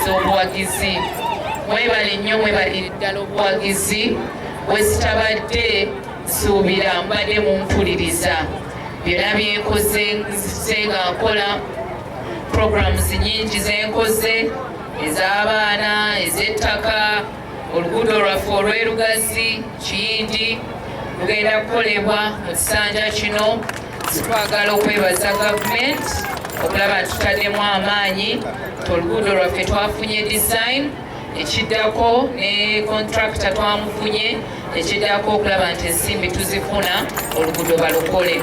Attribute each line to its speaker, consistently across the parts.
Speaker 1: Okubeebaza obuwagizi. Mwebale nnyo, mwebalire ddala obuwagizi. Wesitabadde, nsuubira mbadde mumpuliriza byonna byenkoze. Nze nga nkola programs nyingi zenkoze, ez'abaana, ez'ettaka, oluguudo lwaffe olw'erugazi Kiyindi lugenda kukolebwa mu kisanja kino. Twagala okwebaza gavumenti okulaba nti tutaddemu amaanyi ti oluguudo lwaffe twafunye design, ekiddako ne contractor twamufunye, ekiddako okulaba nti ensimbi tuzifuna, oluguudo balukole.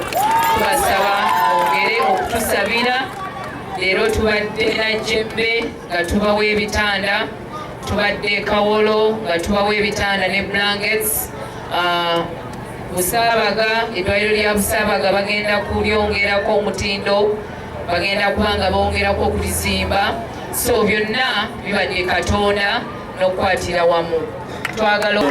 Speaker 1: Tubasaba mwongere okutusabira. Leero tubadde Najjembe nga tubawa ebitanda, tubadde Kawolo nga tubawa ebitanda ne blankets. Busaabaga, eddwaliro lya Busaabaga bagenda kulyongerako omutindo, bagenda kuba nga bongerako okulizimba. So byonna bibadde Katonda n'okukwatira wamu. Twagala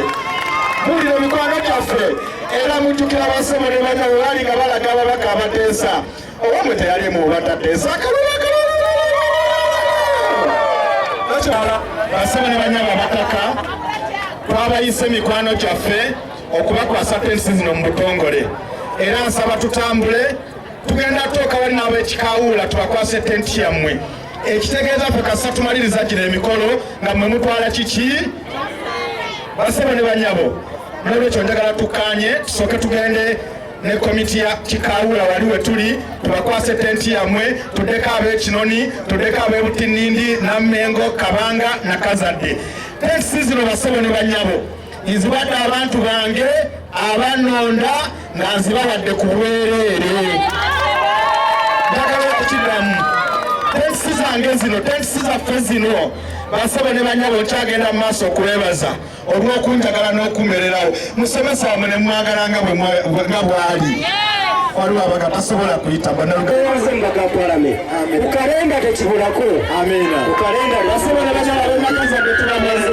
Speaker 2: Muwulira emikwano gyaffe, era mujjukira basebo ne banyabo baali nga balaga ababaka abateesa. Owamwe teyalimu batateesa akalulu. Akalulu, basebo ne banyabo abataka, twabayise emikwano gyaffe okubakwasa tenti zino mu butongole, era nsaba tutambule. Tugenda tuuka wali n'ab'ekikawuula tubakwase tenti yammwe. Ekitegeeza ffe kasita tumaliriza gino emikolo nga mmwe mutwala kiki, basebo ne banyabo. Nolwekyo njagala tukkaanye, tusooke tugende ne komiti ya Kikawula wali we tuli, tubakwase tenti yammwe, tuddeko ab'Ekinoni, tuddeko ab'Ebutinindi, Nammengo, Kabanga, Nakazadde. Tenti zino, basebo ne banyabo, nzibadde abantu bange abanonda nga nzibawadde ku bwereere. Njagala okukiddamu, tenti zange zino, tenti zaffe zino, basebo ne banyabo, nkyagenda mu maaso okubeebaza olw'okunjagala n'okumererawo. Musomesa wamwe ne mwagala nga nga bw'ali, waliwo abaga tasobola kuyita.
Speaker 3: Owaze mbaga Parame ku kalenda tekibulako.
Speaker 2: Amiina.
Speaker 3: Ku kalenda.
Speaker 2: Basebo ne banyabo, ab'emakazadde, tubamaze.